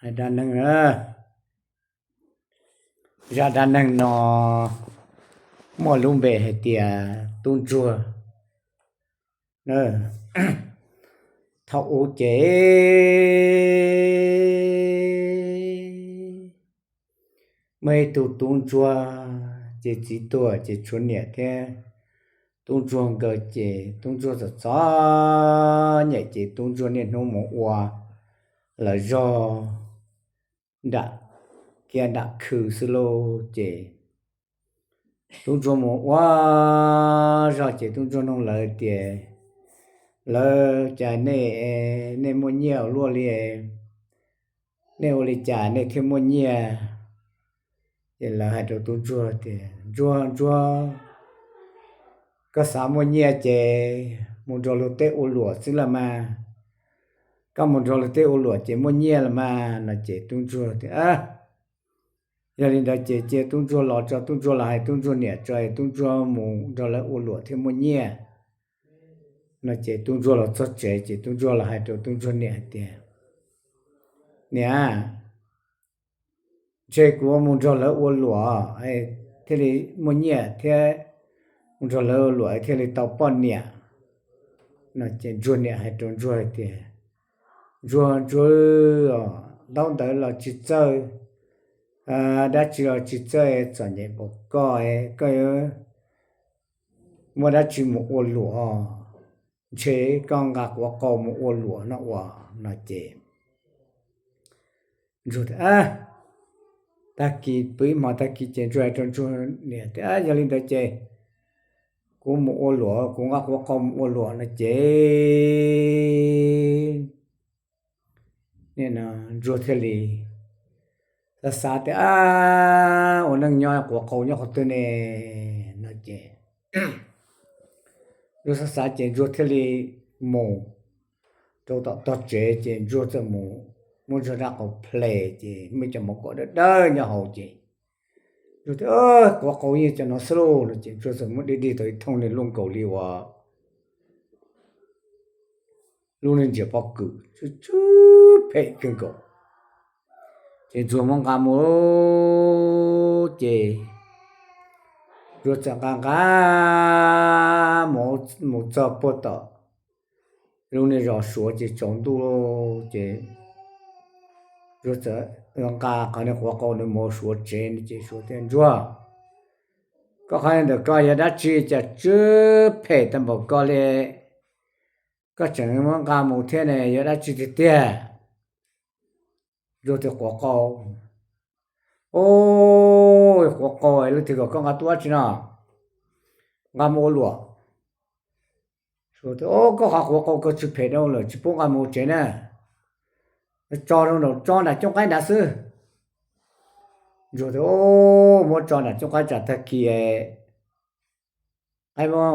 Dab neeg, zaj dab neeg no muaj lub npe hais tias tub ntsuag. Thaum ub ces muaj ib tug tub ntsuag, ces txiv tuag ces tshuav niam thiab tub ntsuag nkawd, ces tub ntsuag txom txom nyem ces tub ntsuag niaj hnub mus ua lawv zog nram kiab nram khw xwb lauj. Ces tub ntsuag mus ua zog ces tub ntsuag nug lawv tias, lawv, cas nej, nej muaj nyiaj ua luaj li, nej ua li cas nej thiaj muaj nyiaj? Ces lawv hais rau tub ntsuag tias, ntsuag ntsuag, koj xav muaj nyiaj ces mus nrog luag tej ua luam xwb los mas. Koj mus nrog luag tej ua luam ces muaj nyiaj los mas no. Ces tub ntsuag tias, yog li ntawd ces cia tub ntsuag los tso, tub ntsuag los hais tub ntsuag niam tso, tub ntsuag mus nrog lawv ua luam thiaj muaj nyiaj no. Ces tub ntsuag los txog tsev ces tub ntsuag los hais rau tub ntsuag niam hais tias, niam, ntshe kuv mus nrog lawv ua luam thiaj li muaj nyiaj thiab, mus nrog lawv ua luam thiaj li tau poj niam no. Ces ntsuag niam hais rau ntsuag hais tias, ntsuag ntsuag, ntaub ntawv los tsis txawj, dab tsi los tsis txawj, txom nyem npaum koj, koj yuav muaj dab tsi mus ua luam? Ntshe koj nqa quav qau mus ua luam no ua no. Ces ntsuag tias, tag kis pw ib hmo tag kis ces ntsuag hais rau ntsuag niam tias, yog li ntawd ces kuv mus ua luam, kuv nqa quav qau mus ua luam no. Ces ntsuag thiaj li xav xav tias, ua neej nyob quav qau nyob qhov twg ne no. Ces ntsuag xav xav ces ntsuag thiaj li mus rau tom tog tsev ces ntsuag txawm mus muab ntsuag rab qau ple ces muaj cov mov kom dawb dawb nyob hauv. Ces ntsuag tias, quav qau yeej cov no xwb lauj no. Ces ntsuag txawm muab dig dig tau ib thooj niag luaj nkaus li uas lub niag ntsiav pob kws, tsw tsw phem kawg nkaus. Ces ntsuag muab nqa mus, ces ntsuag txawm nqa nqa mus txog puag tom lub niag zos Suav ces tsaus ntuj lauj. Ces ntsuag txawm nqa qhov niag quav qau ntawd mus Suav tsev no. Ces Suav tias, ntsuag, koj qhov ntawm ko yog dab tsi cas tsw phem tag npaum ko li? Koj tseem muab nqa mus thiab ne, yog dab tsi tiag tiag? Ntsuag tias, quav qau. Au, quav qau, leej twg kom koj nqa tuaj dab tsi no? Nqa mus ua luam. Koj qhov quav qau ko tsw phem dhau lawm, tsis pub nqa mus tsev na. Tso rau nraum tso nram cooj qaib nrad xwb. Ntsuag tias, muab tso nram cooj qaib tsam tag kis qaib muab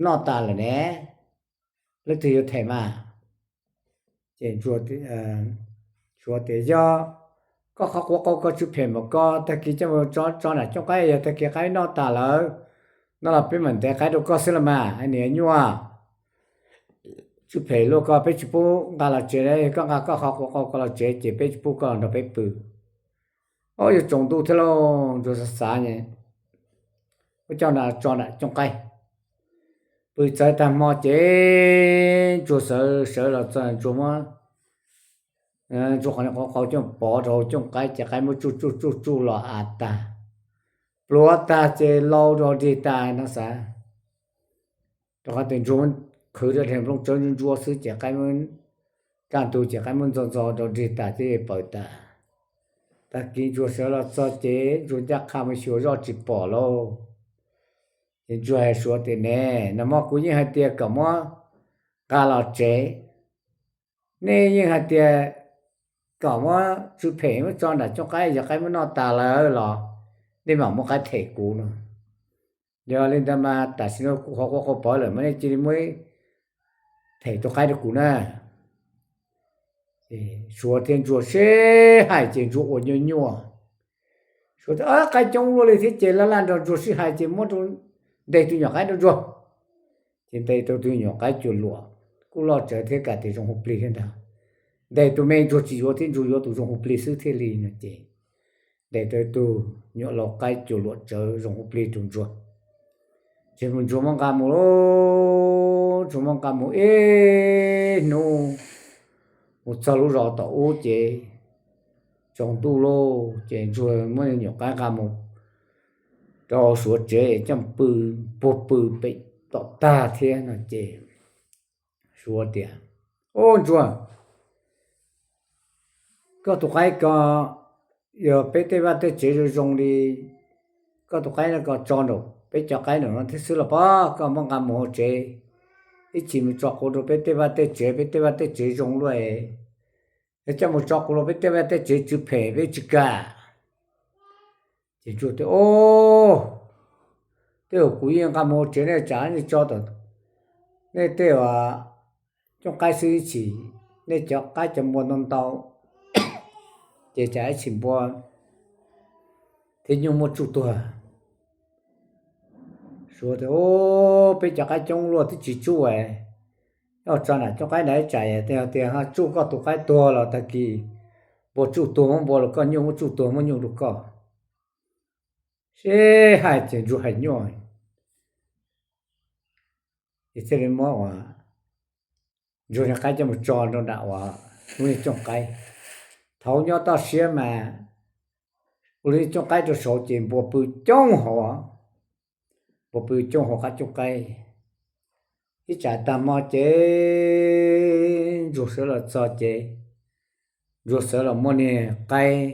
noj tas lawm ne, leej twg yuav them mas? Ces Suav tias, yog koj qhov quav qau ko tsw phem npaum ko, tag kis coj mus tso nram cooj qaib, yog tag kis qaib noj tas lawm no los peb mam ntev qaib rau koj xwb los mas. Niam nyuaj, tsw phem luaj ko peb tsis pub nqa los tsev, koj nqa koj qhov quav qau ko los tsev ces peb tsis pub koj los nrog peb pw. Au, yuav tsaus ntuj thiab lauj, ntsuag xav xav, muab coj nram tso nram cooj qaib. Pw txawv tag hmo ces ntsuag sawv sawv los txog, ntsuag muab, ntsuag qhov niag quav qau coj pov rau hauv cooj qaib ces qaib muab tsuj tsuj tsuj tsuj los av tag, pluav tag ces lau rau dig tas no xav. Rau qhov tias ntsuag qhwv rau niag nplooj tsawb ntsuab ntsuab xwb ces qaib muab kaj ntug ces qaib muab ntxo ntxo rau dig tas thiab paws tas. Tag kis ntsuag sawv los txog ces ntsuag ncaj qha mus xyuas zoj tsis pom lauj. Ces ntsuag hais Suav tias, ne, nag hmo kuv yeej hais tias kom muab nqa los tsev, nej yeej hais tias kom muab tsw phem muab tso nram cooj qaib, yog qaib muab noj tas lawm los nej mam muab qaib them kuv no. Yog li ntawd mas tam sim no kuv qhov quav qau pov lawm mas nej cia li muab them tus qaib rau kuv na. Suav thiab ntsuag sib hais ces ntsuag ua nyuaj nyuaj. Suav tias, qaib coob luaj li thiab ces laj laj nrog ntsuag sib hais ces muab rau, ntes tus nyuam qaib rau ntsuag. Ces ntes rau tus nyuam qaib cuag luam, kuj loj tsawv thiab kam tias zoo hu plig thiab ntag. ntes tus me ntsuag tsis yuav thiab, ntsuag yuav tus zoo hu plig xwb thiaj li no ces ntes tau tus nyuam laus qaib cuag luam tsawv zoo hu plig rau ntsuag. Ces mus ntsuag muab nqa mus lauj, ntsuag muab nqa mus ib hnub mus txog lub zos tom ub ces tsaus ntuj lauj, ces ntsuag muab nyuam qaib nqa mus rau suav tsev coj pw, puag pw pem tom tag thiab no ces suav tias, Ub ntsuag, koj tus qaib ko yog peb tej vaj tej tsev zoo zoo li, koj tus qaib no ko tso nraum peb cov qaib nraum no thiab xwb los pob, koj muab nqa mus hauv tsev, ib chim mus tso quav rau peb tej vaj tej tsev, peb tej vaj tej tsev zoo luaj es, yog coj mus tso quav rau peb tej vaj tej tsev tsw phem peb tsis kam. Ces ntsuag tias, Ub, tej zaum kuv yeej nqa mus hauv tsev nej tsam nej tso tom nej tej uas cooj qaib xwb, ib chim nej cov qaib cov npua ntau ntau ces tsam ib chim npua thiab nyuj muab tsuj tuag. Suav tias, Ub, peb cov qaib coob luaj twb tsis tsuj es, yog tso nram cooj qaib nram ib tsam es tias ho tsuj koj tus qaib tuag los tag kis npua tsuj tuag muab npua rau koj, nyuj muab tsuj tuag muab nyuj rau koj. Sib hais ces ntsuag hais nyuaj, ces thiaj li muab uas ntsuag niag qaib coj mus tso rau nram uas lub niag cooj qaib. Thaum nyob toj siab mas ua lub niag cooj qaib rau saud ces npua pw coob hauv, npua pw coob hauv qab cooj qaib. Ib tsam tag hmo ces ntsuag sawv los txog ces ntsuag sawv los muab niag qaib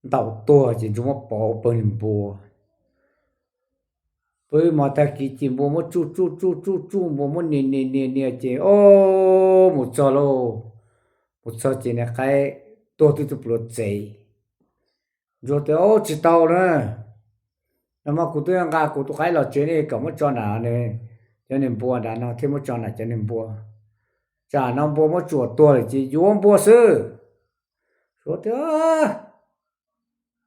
ntaus tuag ces ntsuag muab pov pawg niag npua. Pw mas tag kis ces npua muab tsuj tsuj tsuj tsuj tsuj, npua muab nias nias nias nias ces o, mus txog lauj, mus txog ces niag qaib tuag twb tug pluav txev. Ntsuag tias, Ub, tsis tau na, nag hmo kuv twb nqa kuv tus qaib los tsev nej kom muab tso nram cov niag npua nrad no thiab muab tso nram cov niag npua, tsam no npua muab tsuj tuag lawm ces yuav npua xwb. Suav tias,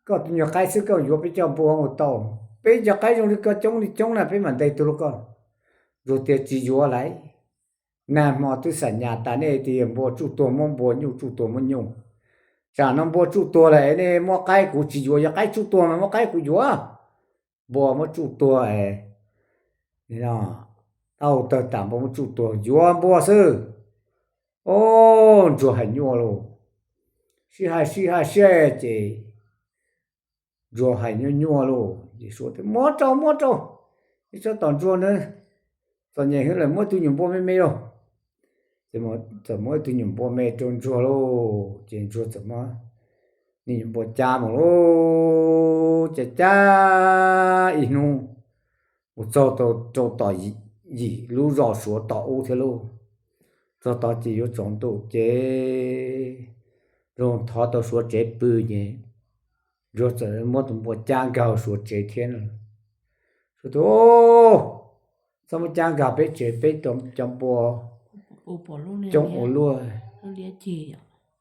Koj tus nyuag qaib xwb koj yuav peb cov npua ua tau, peb cov qaib zoo li koj coob li coob na peb mam ntes tug rau koj. Ntsuag tias, Tsis yuav lawm, nag hmo twb xam nyas tas nej tias npua tsuj tuag muab npua, nyuj tsuj tuag muab nyuj, tsam no npua tsuj tuag lawm nej muab qaib kuv tsis yuav, yog qaib tsuj tuag mas muab qaib kuv yuav. Npua muab tsuj tuag, tau tawg tas npua muab tsuj tuag yuav npua xwb. O, ntsuag hais nyuaj lauj, sib hais sib hais sib hais ces ntsuag hais nyuaj nyuaj lauj ces suav tias, Muab rau, muab rau, ib tsob tom ntsuag na, txom nyem heev lawm, muab ib tug nyuam npua me me lauj. Ces txawm muab ib tug nyuam npua me rau ntsuag lauj, ces ntsuag txawm muab niag nyuam npua cab mus lauj, cab cab ib hnub mus txog rau tom yim lub zos suav tom ub thiab lauj. Txog tod ces yuav tsaus ntuj ces ntsuag thov tau suav tsev pw ces ntsuag txawm muab tus npua cab nkag suav tsev thiab no. Suav tias, Txhob muab cab nkag peb tsev, peb cov npua coob ua luaj,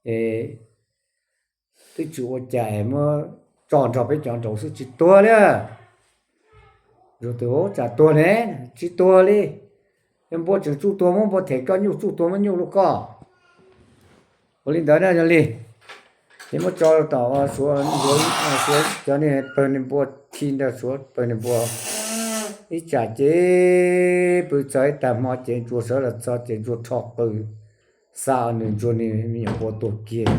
es twb tsis ua cas, muab tso nrog peb cov nraud xwb tsis tuag li. Ntsuag tias, Tsam tuag ne, tsis tuag li, yog npua tseem tsuj tuag muab npua them, koj nyuj tsuj tuag muab nyuj rau koj. Ua li ntawd na yog li, ces muab tso tom suav, suav cov niag pawg niag npua, khi ntawm suav pawg niag npua. Ib tsam ces pw txog ib tag hmo ces ntsuag sawv los txog ces ntsuag rho qws xa nws ntsuag niag me nyuam npua tuag kiag.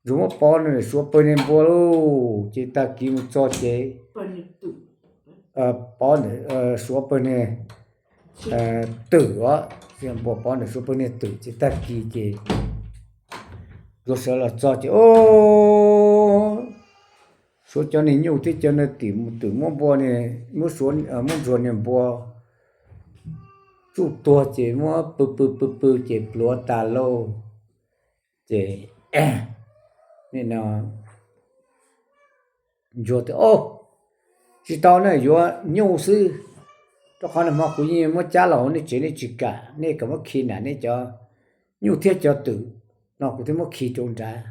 Ntsuag muab pov nws suav pawg niag npua lauj, ces tag kis mus txog ces pov suav pawg niag twm os, npua pov nws suav pawg niag twm ces tag kis ces ntsuag sawv los txog ces o, suav cov niag nyuj thiab cov niag twm muab npua, muab ntsuag niag npua tsuj tuag ces muab pw pw pw pw ces pluav tas lauj. Ces nim no ntsuag tias, Tsis tau na, yuav nyuj xwb, rau qhov nag hmo kuv yeej muab cab los hauv nej tsev nej tsis kam, nej kom muab khi nram nej cov nyuj thiab cov twm no kuv thiaj muab khi rau nrad.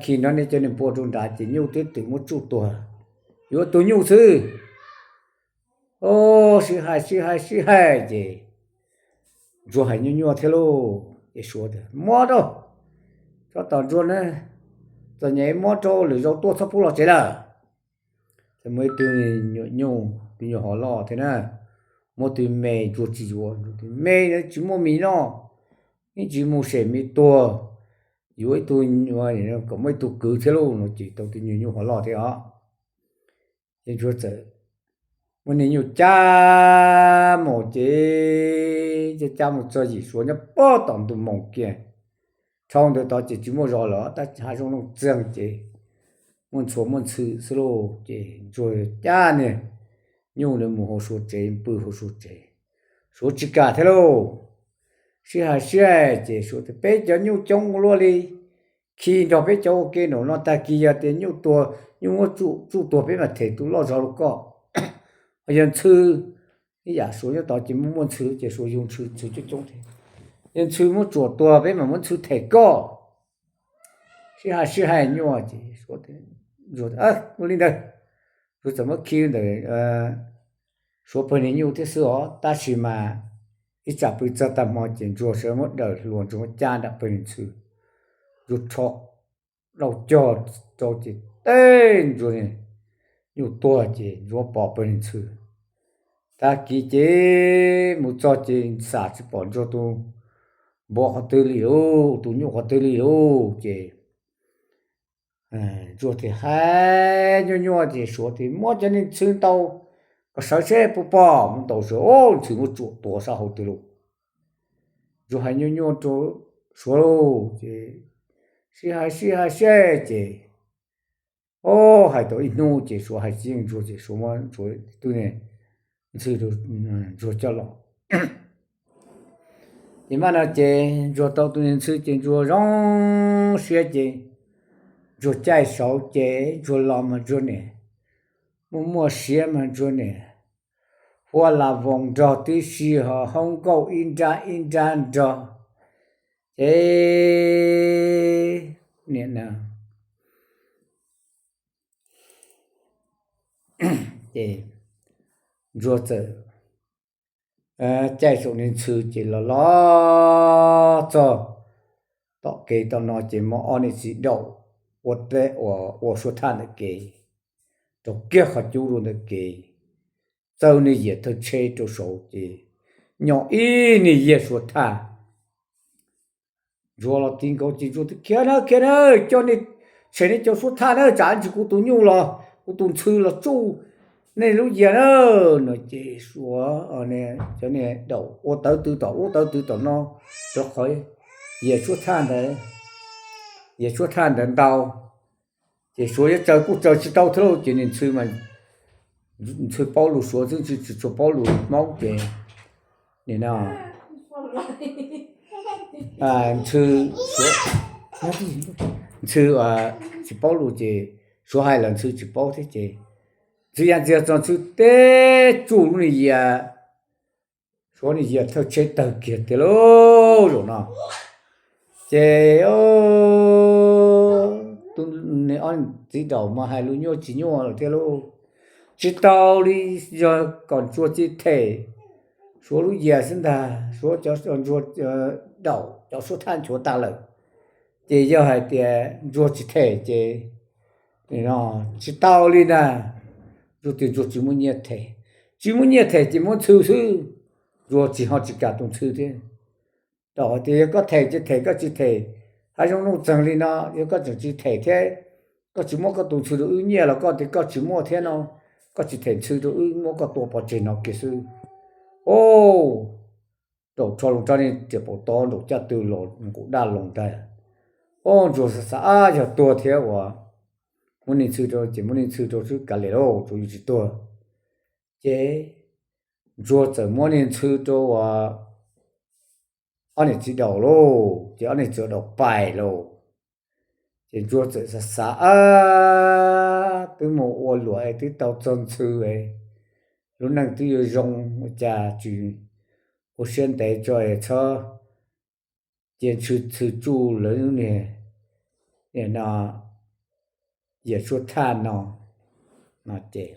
Khi nrog nej cov niag npua rau nrad ces nyuj thiab twm muab tsuj tuag, yuav tus nyuj xwb. O, sib hais sib hais sib hais ces ntsuag hais nyuaj nyuaj thiab lauj. Ces Suav tias, Muab rau, tsob tom Ntsuag ne, txom nyem muab rau, lwm zaus tuaj txhob pub los tsev lawm. Ces muaj ib tug nyuam nyuj, tus nyuam hov loj thiab na, muab tus me, Ntsuag tsis yuav, tus me tsis muaj mis noj, yeej tsis mus sem me tuag, yuav ib tug, kom muaj ib tug kwv thiab lauj no ces tau tus nyuam nyuj hov loj thiab os. Ces Ntsuag txawm muab niag nyuj cab mus ces cab cab mus txog yim Suav nyob pob tom ntug moos kiag. Dhau ntawd tod ces tsis muaj zos lawm, tab sis hav zoov looj txeeg ces muaj ntxhua muaj ntxhw xwb lauj. Ces Ntsuag cab niag nyuj ntawd mus hauv Suav tsev, pw hauv Suav tsev. Suav tsis kam thiab lauj. Sib hais sib hais ces Suav tias, Peb cov nyuj coob ua luaj li, khi nrog peb cov ua ke nraum no, tag kis yog tias nyuj tuag, nyuj muab tsuj tuag peb mam them tus loj zog rau koj. Yog ntxhw, ib yam Suav nyob tod ces muaj muaj ntxhw ces Suav yug ntxhw, ntxhw coob coob thiab. Yog ntxhw muab tsuam tuag peb mam muab ntxhw them koj. Sib hais sib hais nyuaj ces Suav, ua li ntawd, Suav txawm muab khi ntawm Suav pawg niag nyuj thiab xwb os. Tab sis mas ib tsam pw txog tag hmo ces Ntsuag sawv muab daws hluas, Ntsuag muab cab nram pawg niag ntxhw. Ntsuag rho lauj cog rau ces teb Ntsuag niag nyuj tuag ces Ntsuag pom pawg niag ntxhw. Tag kis ces mus txog ces xam tsis pom Ntsuag tus npua qhov twg li lauj, tus nyuj qhov twg li lauj. Ces Ntsuag thiaj hais nyuaj nyuaj ces Suav thiaj muab cov niag ntxhw ntaus kom sawv seb puas pom, muab ntaus sawv, o, ntxhw muab tsuam tuag sab hauv twg lauj. Ntsuag hais nyuaj nyuaj rau Suav lauj ces sib hais sib hais sib hais ces, o, hais tau ib hnub ces Suav hais tsis yeej Ntsuag ces Suav muab Ntsuag tus niag ntxhw rau Ntsuag coj los. Ces mas no ces Ntsuag tau tus niag ntxhw ces Ntsuag zoo siab ces Ntsuag caij saud ces Ntsuag los mas Ntsuag niam muaj muaj siab mas Ntsuag niam huab la voos nrog tib si ho hoob nkauj ib nrab ib nrab nrog. Ces nim no ces Ntsuag txawm caij saum niag ntxhw ces los los txog tom kev tom no ces muaj ob niag txiv daum ua teb ua suab thaj ntawm kev, rau kiag qhov cub rau ntawm kev, txawb niag yias thawj tsheb rau saud ces nyo ib niag yias suab thaj. Ntsuag los ti nkaus ces Ntsuag tias, Khiav na, khiav na, coj nej tshem nej cov suab thaj na, tsam ntsis kuv tus nyuj los kuv tus ntxhw los tsuj nej lub yias na. No ces Suav cov niag daum ua tawv tw tom ub tawv tw tom no, rau qhov yias suab thaj ntawd, yias suab thaj ntawd ntau. Ces Suav yuav tsaws kuj tsaws tsis tau thiab lauj, ces niag ntxhw mas ntxhw paub lus, Suav xwb ntxhw tsis tshua paub lus Hmoob ces nim no ntxhw, ntxhw tsis paub lus ces Suav hais los ntxhw tsis paub thiab ces ntxhw ya ntxiag txog ntxhw teb tsuj lub niag yias, Suav niag yias thawj tsheb tawg kiag tiag lauj zaum no. Ces tus ob txiv daum mas hais lus nyuaj tsis nyuaj lawm thiab lauj. Tsis tau li, yog kom Ntsuag tsis them Suav lub yias xwb ntag, Suav cov Ntsuag daum cov suab thaj nchuav tag lawm. Ces yog hais tias Ntsuag tsis them ces tsis tau li ntag. Ntsuag tias Ntsuag tsis muaj nyiaj them, tsis muaj nyiaj them ces muab ntxhw xwb. Ntsuag tsis ho tsis kam tus ntxhw thiab. Tau hais tias yog koj them ces them, koj tsis them, hav zoov nuj txeeg li no, yog koj tseem tsis them thiab, koj tsis muab koj tus ntxhw rau wb nyiaj los koj tias koj tsis muaj thiab no, koj tsis them ntxhw rau wb, muab koj tua pov tseg no kiag xwb. O, rau rho loo rab niag riam paum tod nraum caj tw los nqus daj loo ntag. O, Ntsuag xav xav, ab, yog tuag thiab uas muab niag ntxhw rau ces muab niag ntxhw rau xwb kav liam lauj, tsuav yus tsis tuag. Ces Ntsuag txawm muab niag ntxhw rau uas ob niag txiv daum lauj, ces ob niag txiv daum pais lauj. Ces Ntsuag txawm xav xav, ab, twb mus ua luam es twb tau txog ntxhw es lub neej twb yuav zoo, ua cas tsis ua siab ntev tso es txhob cia ntxhw txhw tsuj lawv niag, niag no, yias suab thaj no, no ces